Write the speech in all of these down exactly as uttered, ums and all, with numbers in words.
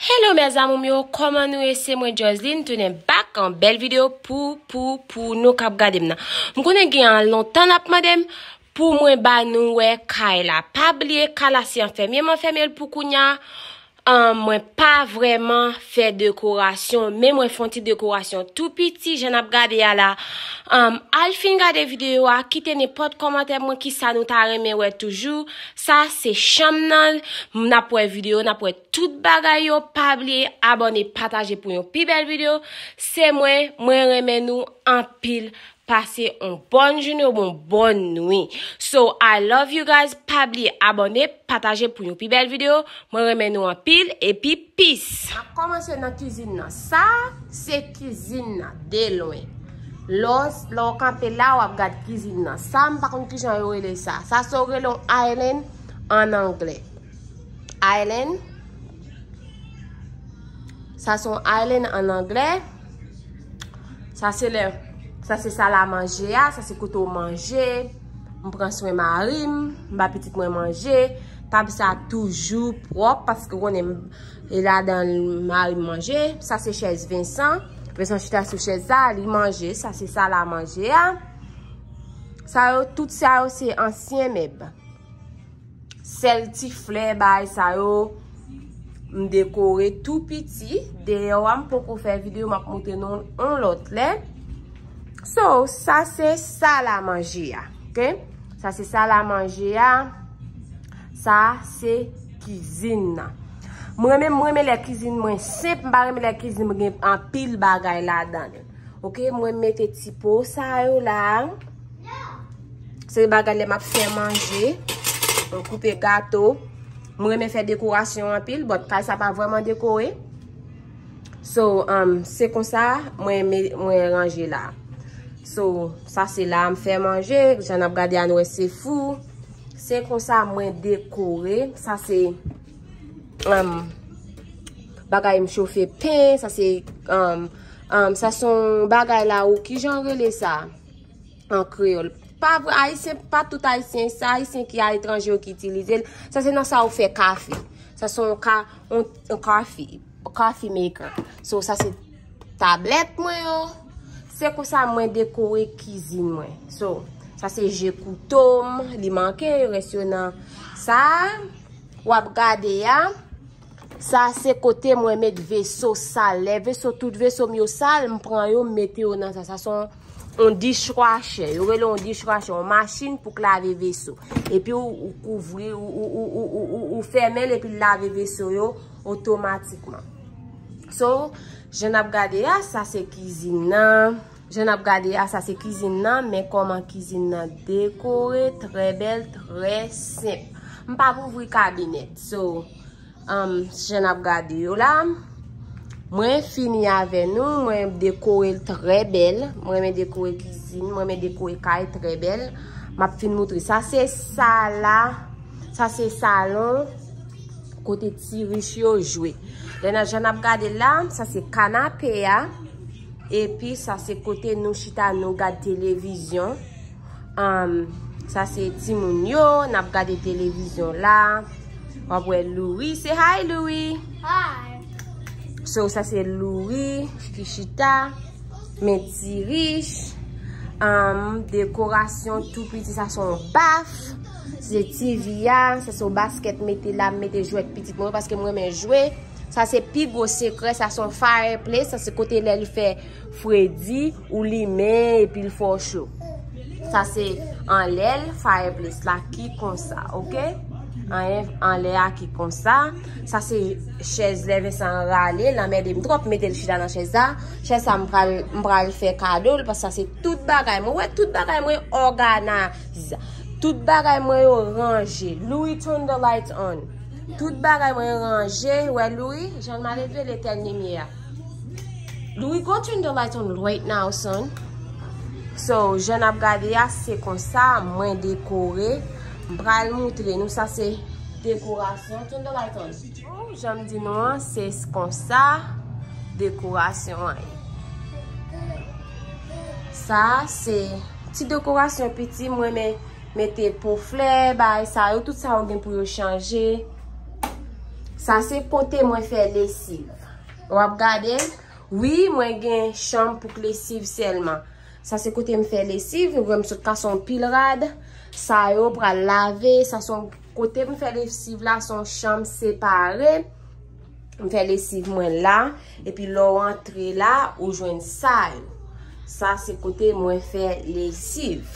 Hello mes amours yo, kòman nou ye? Se mwen Joseline, tounen back an bèl videyo pou, pou, pou nou k ap gade m nan. M konnen gen an lontan n ap mande m pou mwen ba nou wè kay la. Pa bliye kay la se anfèmye m anfèmye l pou kounya. An, mwen pa vrèman fè dekorasyon, men mwen fè yon ti dekorasyon tou piti, jan n ap gade a la. An, al fin gade videyo a, kite nenpòt kòmantè mwen kisa nou ta renmen wè toujou. Sa se chanm nan, n ap wè videyo, n ap wè tout bagay yo. Pa bliye abòne, pataje pou yon pi bèl videyo. Se mwen, mwen renmen nou anpil. Pase yon bòn jounen oubyen yon bòn nwi. So, I love you guys. Pa bliye abòne, pataje pou yon pi bèl videyo. Mwen renmen nou anpil, epi peace. N ap kòmanse nan kizin nan. Sa, se kizin nan, de lwen. Lè w, lè w kanpe la, w ap gad kizin nan. Sa, m pa konn kijan yo rele sa. Sa, se yo rele yon island an anglè. Island. Sa se yon island an anglè. Sa se lè, sa se sal a manje a, sa se kote w manje. M pran swen mari m, m ba pitit mwen manje. Tab sa toujou pwòp paske w konnen m, e ladan l mari m manje. Sa se chèz Vincent. Vincent chita sou chèz sa, li manje. Sa se sal a manje a. Sa yo, tout sa yo se ansyen mèb. Sèl ti flè bagay sa yo, m dekore tou piti. Deyò a, m poko fè videyo, m ap montre nou yon lòt lè. So, sa se sal a manje a, oke? Sa se sal a manje a. Sa se kizin nan. Mwen menm, mwen renmen lè kizin mwen senp, m pa renmen lè kizin mwen gen anpil bagay ladan l. Oke, mwen mete ti po sa yo la. Se bagay lè m ap fè manje. Mwen koupe gato. Mwen renmen fè dekorasyon anpil, but kay sa pa vrèman dekore. So, um, se konsa mwen me-, mwen ranje la. So, sa se la m fè manje, jan n ap gade a nou wè se fou. Se konsa mwen dekore. Sa se, um, bagay m chofe pen, sa se, um, um, sa se yon bagay la ou kijan rele sa? An kreyòl. Pa vre, ayisyen, pa tout ayisyen, se ayisyen ki aletranje yo ki itilize l. Sa se nan sa ou fè kafe. Sa se yon ka, yon, yon coffee, coffee maker. So, sa se tablèt mwen yo. Se konsa mwen dekore kizin mwen. So, sa se je kouto m, li manke, rès yo nan sa a. W ap gade a. Sa se kote mwen met veso sal. Lè veso, tout veso m yo sal, m pran yo, m mete yo nan sa. Sa se yon, yon dishwasher. Yo rele yon dishwasher, yon machin pou k lave veso. Epi ou, ou kouvri, ou, ou fèmen l, epi l lave veso yo otomatikman. So, jan n ap gade a, sa se kizin nan. Jan n ap gade a, sa se kizin nan, men kòman kizin nan dekore, trè bèl, trè senp. M p ap ouvri kabinèt. So, um, jan n ap gade yo la, mwen fini avè nou, mwen dekore l trè bèl, mwen renmen dekore kizin, mwen renmen dekore kay trè bèl. M ap fin moutre. Sa se sal la, sa se salon kote ti rich yo jwe. Lè n a, jan n ap gade la, sa se kanape a. Epi sa se kote nou chita, nou gad televizyon. Um, sa se timoun yo, n ap gade televizyon la. W ap wè Louis. Say hi, Louis. Hi. So, sa se Louis ki chita. Men ti rich. Um, dekorasyon tou piti, sa se yon baf. Se T V a, sa se yon baskèt mete la, m mete jwèt pitit mwen yo, paske m renmen jwe. Sa se pi gwo sekrè, sa se yon fireplace, sa se kote lè l fè fredi, ou limen epi l fè w cho. Sa se anlè l, fireplace la ki konsa, oke? Anyen anlè a ki konsa. Sa se chèz lè Vincent rale, l anmède m twòp, mete l chita nan chèz la. Chèz sa m pral, m pral fè kado l, paske sa se tout bagay mwen. Wè, tout bagay mwen òganize. Tout bagay mwen yo ranje. Louis, turn the light on. Tout bagay mwen ranje. Wè, Louis, jan l mal elve l etèn limyè a. Louis, go turn the light on right now, son. So, jan n ap gade a, se konsa mwen dekore. M pral moutre nou, sa se dekorasyon. Turn the light on. Bon, jan m di nou an, se konsa dekorasyon an ye. Sa, se ti dekorasyon piti, mwen renmen mete po flè, bagay sa yo, tout sa yo gen pou yo chanje. Sa se kote mwen fè lesiv. W ap gade? Wi, mwen gen chanm pou k lesiv sèlman. Sa se kote m fè lesiv, ou wè m sot kase yon pil rad. Sa yo pral lave, sa se yon kote m fè lesiv la, se yon chanm separe. M fè lesiv mwen la, epi lè w antre la, ou jwenn sa yo. Sa se kote mwen fè lesiv.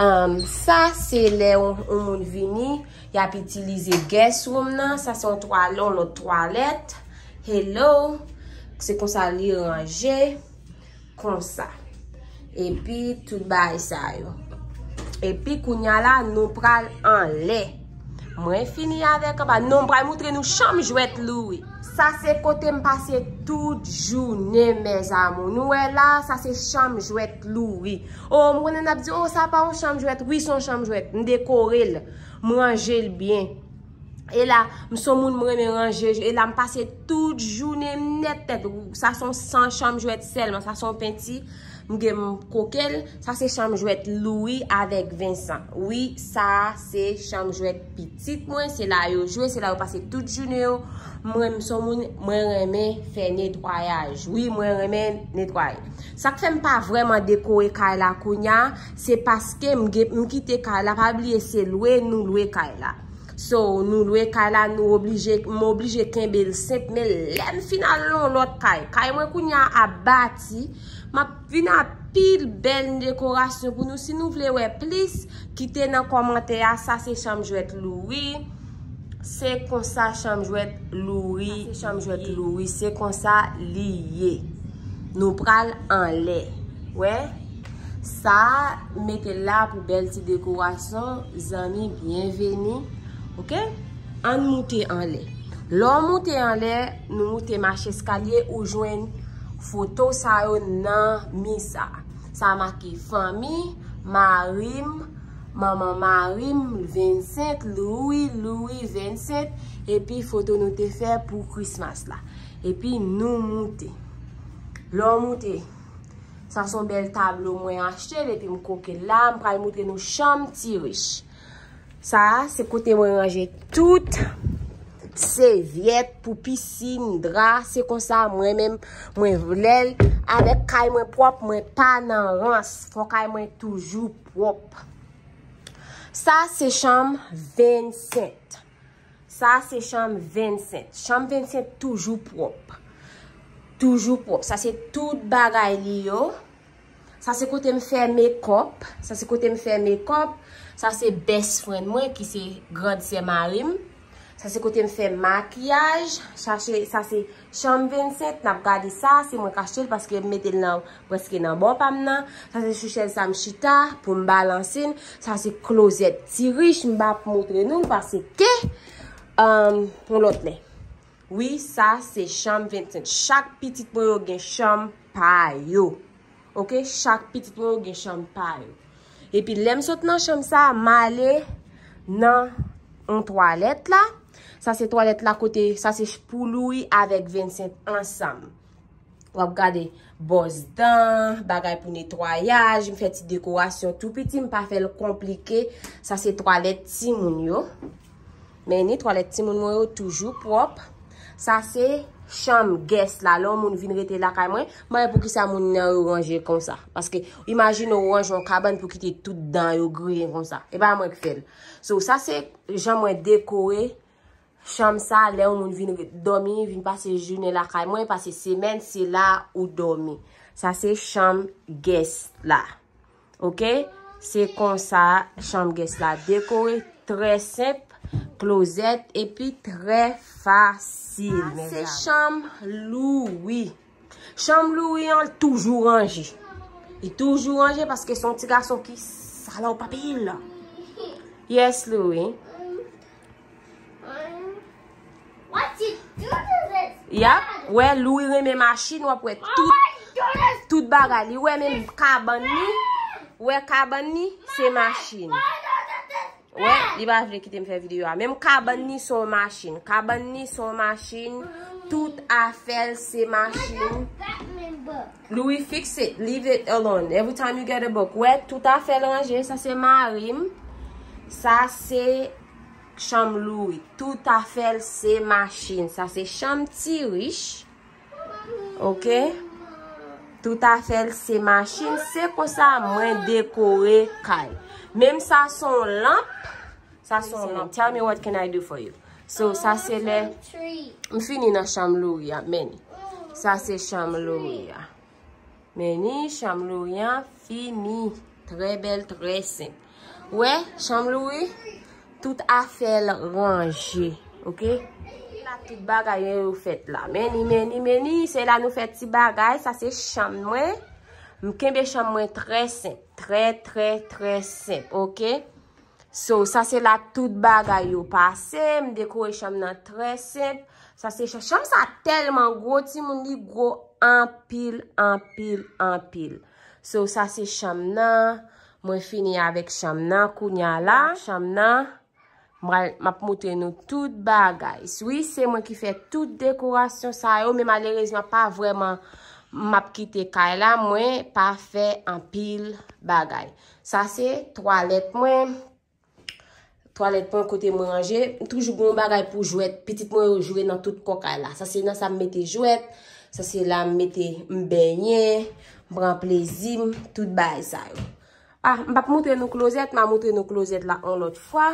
Ahn, sa se lè yon, yon moun vini, y ap itilize guest room nan. Sa se yon twal-, yon lòt twalèt. Hello. Se konsa li ranje. Konsa. Epi tout bagay sa yo. Epi kounya la, nou pral anlè. Mwen fini avèk anba. Non, m pral moutre nou chanm jwèt Louis. Sa se kote m pase tout jounen, mes amours. Nou wè la, sa se chanm jwèt Louis. O, m konnen n ap di, o, sa pa yon chanm jwèt. Wi, se yon chanm jwèt. M dekore l. M ranje l byen. E la, m se yon moun m renmen ranje. E la, m pase tout jounen m nèt tèt. Sa se yon san chanm jwèt sèlman. Sa se yon penti. M gen m koke l. Sa se chanm jwèt Louis avèk Vincent. Wi, sa se chanm jwèt pitit mwen. Se la yo jwe, se la yo pase tout jounen yo. Mwen, m se yon moun, mwen renmen fè netwayaj. Wi, mwen renmen netwaye. Sa k fè m pa vrèman dekore kay la kounya, se paske m gen, m kite kay la, pa bliye se lwe, nou lwe kay la. So, nou lwe kay la, nou oblije, m oblije kenbe l senp, men lè m fin al nan yon lòt kay, kay mwen kounya ap bati, m ap vin ak pil bèl dekorasyon pou nou. Si nou vle wè plis, kite nan kòmantè a, sa se chanm jwèt Louis. Se konsa chanm jwèt Louis, se chanm jwèt Louis, se konsa li ye. Nou pral anlè. Wè? Sa, mete l la pou bèl ti dekorasyon, zanmi, byenveni. Oke? Ann moute anlè. Lè w moute anlè, nou moute mache eskalye, ou jwenn foto sa yo nan mi sa. Sa make fanmi, mari m, manman mari m, Vincent, Louis, Louis, Vincent, epi foto nou te fè pou Christmas la. Epi nou moute. Lè w moute, sa se yon bèl tablo mwen achte l, epi m koke l la, m pral moutre nou chanm ti rich. Sa a, se kote mwen ranje tout sevyèt pou pisin, dra, se konsa mwen menm, mwen vle l. Avèk kay mwen pwòp, mwen pa nan rans. Fò kay mwen toujou pwòp. Sa se chanm Vincent. Sa se chanm Vincent. Chanm Vincent toujou pwòp. Toujou pwòp. Sa se tout bagay li yo. Sa se kote m fè mekòp. Sa se kote m fè mekòp. Sa se best friend mwen ki se grand sè mari m. Sa se kote m fè makiyaj. Sa se, sa se chanm Vincent. N ap gade sa. Se mwen k achte l paske m mete l nan, prèske nan bò pa m nan. Sa se sou chèz sa m chita pou m balanse l. Sa se klozèt ti rich. M p ap moutre nou l paske, um, yon lòt lè. Wi, sa se chanm Vincent. Chak pitit mwen yo gen chanm pa yo. Oke, chak pitit mwen yo gen chanm pa yo. Epi lè m sot nan chanm sa, m ale nan yon twalèt la. Sa se twalèt la kote, sa se pou Louis avèk Vincent ansanm. W ap gade bwòs dan, bagay pou netwayaj, m fè ti dekorasyon tou piti, m pa fè l konplike. Sa se twalèt timoun yo. Men ni twalèt timoun mwen yo toujou pwòp. Sa se chanm guest la. Lè yon moun vin rete lakay mwen, m pa wè poukisa moun nan yo ranje konsa. Paske imajine w ranje yon kabann pou kite tout dan yo griyen konsa. E pa mwen k fè l. So, sa se jan mwen dekore chanm sa, lè yon moun vin re-, dòmi, vin pase jounen lakay mwen, pase semèn, se la ou dòmi. Sa se chanm guest la. Oke? Se konsa chanm guest la dekore, trè senp, klozèt, epi trè fasil. Sa se chanm Louis. Chanm Louis an toujou ranje. Li toujou ranje paske se yon ti gason ki salòp anpil. Yes, Louis. What you do to this? Yap, wè Louis renmen machin, w ap wè tout, tout bagay li. Wè menm kabann li, wè kabann li, se machin. Wè, li pa vle kite m fè videyo a. Menm kabann li se yon machin. Kabann li se yon machin. Tout afè l se machin. Louis, fix it. Leave it alone. Every time you get a book. Wè, tout afè l ranje. Sa se mari m. Sa se Chanm Louri, tout afè l se machin. Sa se chanm ti rich. Oke? Tout afè l se machin. Se konsa mwen dekore kay. Menm sa se yon lanp. Sa se yon lanp. Tell me what can I do for you. So, sa se lè m fini nan chanm Louri a, men. Sa se chanm Louri a. Men ni chanm Louri an fini. Trè bèl, trè senp. Wè, chanm Louri, tout afè l ranje, oke? La tout bagay yo fèt la. Men ni, men ni, men ni, se la nou fè ti bagay, sa se chanm mwen. M kenbe chanm mwen trè senp, trè, trè, trè senp, oke? So, sa se la tout bagay yo pase, m dekore chanm nan trè senp. Sa se chanm, chanm sa tèlman gwo, timoun, li gwo anpil, anpil, anpil. So, sa se chanm nan, mwen fini avèk chanm nan, kounya la, chanm nan, m pral, m ap montre nou tout bagay. Wi, se mwen ki fè tout dekorasyon sa yo, men malerezman pa vrèman m ap kite kay la, mwen pa fè anpil bagay. Sa se twalèt mwen. Twalèt mwen kote mwen ranje, m toujou gen yon bagay pou jwèt. Pitit mwen yo jwe nan tout kò kay la. Sa se nan sa m mete jwèt, sa se la m mete m benyen, m pran plezi m, tout bagay sa yo. Ah, m p ap montre nou klozèt, m a montre nou klozèt la yon lòt fwa.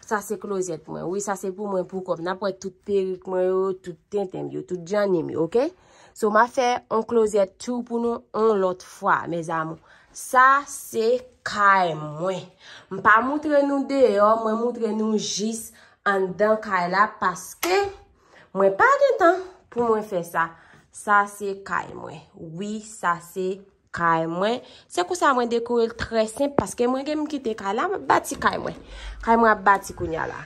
Sa se klozèt mwen. Wi, sa se pou mwen, pou kò m. N ap wè tout perik mwen yo, tout tenten m yo, tout djanni m yo, oke? So, m a fè yon klozèt tou pou nou yon lòt fwa, mes amours. Sa se kay mwen. M pa montre nou deyò, mwen montre nou jis anndan kay la paske mwen pa gen tan pou mwen fè sa. Sa se kay mwen. Wi, sa se kay mwen. Se konsa mwen dekore l trè senp paske mwen gen m kite kay la, m ap bati kay mwen. Kay mwen ap bati kounya la.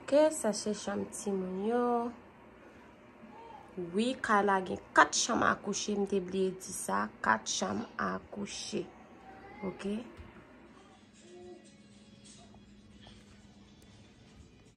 Oke, sa se chanm timoun yo. Wi, kay la gen kat chanm a kouche, m te bliye di sa, kat chanm a kouche. Oke.